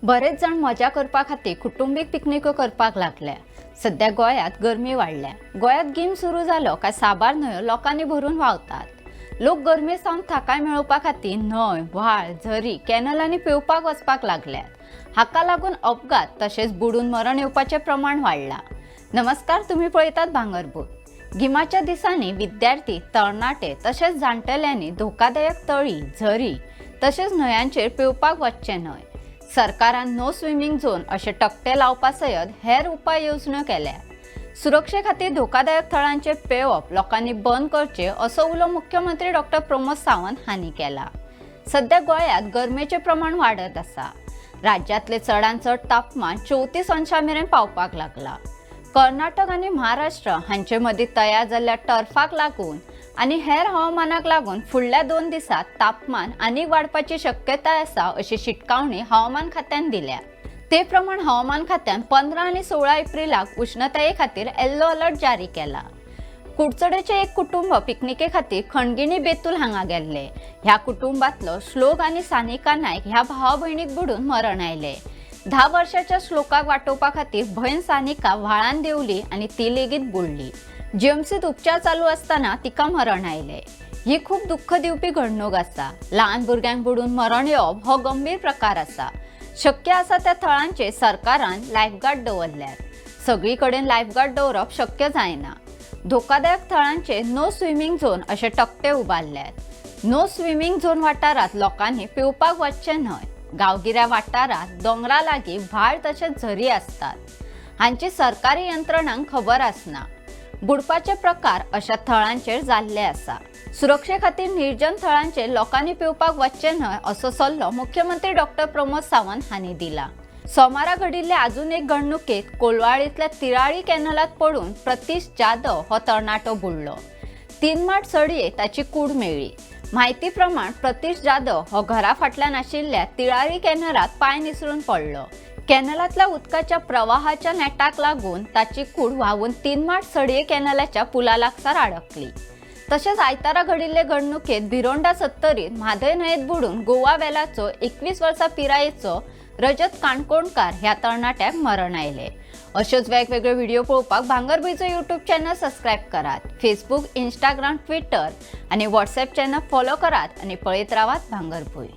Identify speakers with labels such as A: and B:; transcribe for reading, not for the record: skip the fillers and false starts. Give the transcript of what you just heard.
A: बरेच जाण मजा करपा खातीर कुटुंबीक पिकनिको करपाक लागल्या. सध्या गोंयांत गरमी वाडल्या. गोंयांत गीम सुरू जालो काय साबार न्हंयो लोकांनी भरून व्हांवतात. लोक गरमे सावन थाकाय मेळोवपा खातीर न्हंय, व्हाळ, झरी, कॅनलांनी पेंवपाक वचपाक लागल्यात. हाका लागून अपघात तशेंच बुडून मरण येवपाचें प्रमाण वाडलां. नमस्कार, तुम्ही पळयतात भांगरभूंय. गिमाच्या दिसांनी विद्यार्थी, तरणाटे तशेंच जाणटेल्यांनी धोकादायक तळी, झरी तशेंच न्हंयांचेर पेंवपाक वचचें न्हय. सरकारान नो स्विमींग झोन अशे तकटे लावपा सयत हेर उपाय येवजण्यो केल्या. सुरक्षे खातीर धोकादायक थळांचेर पेंवप लोकांनी बंद करचें असो उलो मुख्यमंत्री डॉक्टर प्रमोद सावंत हांणी केला. सध्या गोंयांत गरमेचें प्रमाण वाडत आसा. राज्यांतलें चडांत चड तापमान 34 अंशां मेरेन पावपाक लागला. कर्नाटक आनी महाराष्ट्र हांचे मदीं तयार जाल्ल्या टर्फाक लागून आनी हेर हवामानाक लागून फुडल्या 2 दिसांत तापमान आनीक वाडपाची शक्यताय आसा अशी शिटकावणी हवामान खात्यान दिल्या. ते प्रमाण हवामान खात्यान 15 आनी 16 एप्रिलाक उश्णताये खातीर येल्लो अलर्ट जारी केला. कुडचडेचें एक कुटुंब पिकनिके खातीर खणगिणी बेतूल हांगा गेल्ले. ह्या कुटुंबातलो श्लोक आनी सानिका नायक ह्या भावा भयणीक बुडून मरण आयलें. 10 वर्साच्या श्लोकाक वाटोवपा खातीर भयण सानिका व्हाळान देंवली आनी ती लेगीत बुडली. जीएमसीत उपचार चालू आसतना तिका मरण आयलें. ही खूब दुख्ख दिवपी घडणूक आसा. ल्हान भुरग्यांक बुडून मरण येवप हो गंभीर प्रकार आसा. शक्य आसा त्या थळांचेर सरकारान लायफगार्ड दवरल्यात. सगळी कडेन लायफगार्ड दवरप शक्य जायना. धोकादायक थळांचेर नो स्विमींग झोन अशे तकटे उबारल्यात. नो स्विमींग झोन वाठारांत लोकांनी पेंवपाक वचचें न्हय. गांवगिऱ्या वाठारांत दोंगरा लागीं व्हाळ तशेंच झरी आसतात. हांची सरकारी यंत्रणांक खबर आसना. बुडपाचे प्रकार अशा थळांचेर जाल्ले आसा. सुरक्षे खातीर निर्जन थळांचेर लोकांनी पेंवपाक वचचें न्हय असो सल्लो मुख्यमंत्री डॉक्टर प्रमोद सावंत हांणी दिला. सोमारा घडिल्ले अजून एक घडणुकेत कोलवाळींतल्या तिराळी कॅनलात पडून प्रतीश जाधव हो तरणाटो बुडलो. 3 मार्च सडये ताची कूड मेळ्ळी. म्हायती प्रमाण प्रतीश जाधव हो घरा फाटल्यान आशिल्ल्या तिळारी कॅनलात पांय निसरून पडलो. कॅनलांतल्या उदकाच्या प्रवाहाच्या नेटाक लागून ताची कूड व्हांवून 3 मार्च सडये कॅनलाच्या पुला लागसार आडकली. तशेंच आयतारा घडिल्ले घडणुकेत भिरोंडा सत्तरीत म्हादय न्हंयेत बुडून गोवा वेलाचो 21 वर्सां पिरायेचो रजत काणकोणकार ह्या तरणाट्याक मरण आयलें. अश्योच वेगवेगळे व्हिडिओ पळोवपाक भांगरभूंयचो युट्यूब चॅनल सबस्क्रायब करात. फेसबूक, इंस्टाग्राम, ट्विटर आनी व्हॉट्सॅप चॅनल फॉलो करात आनी पळयत रावात भांगरभूंय.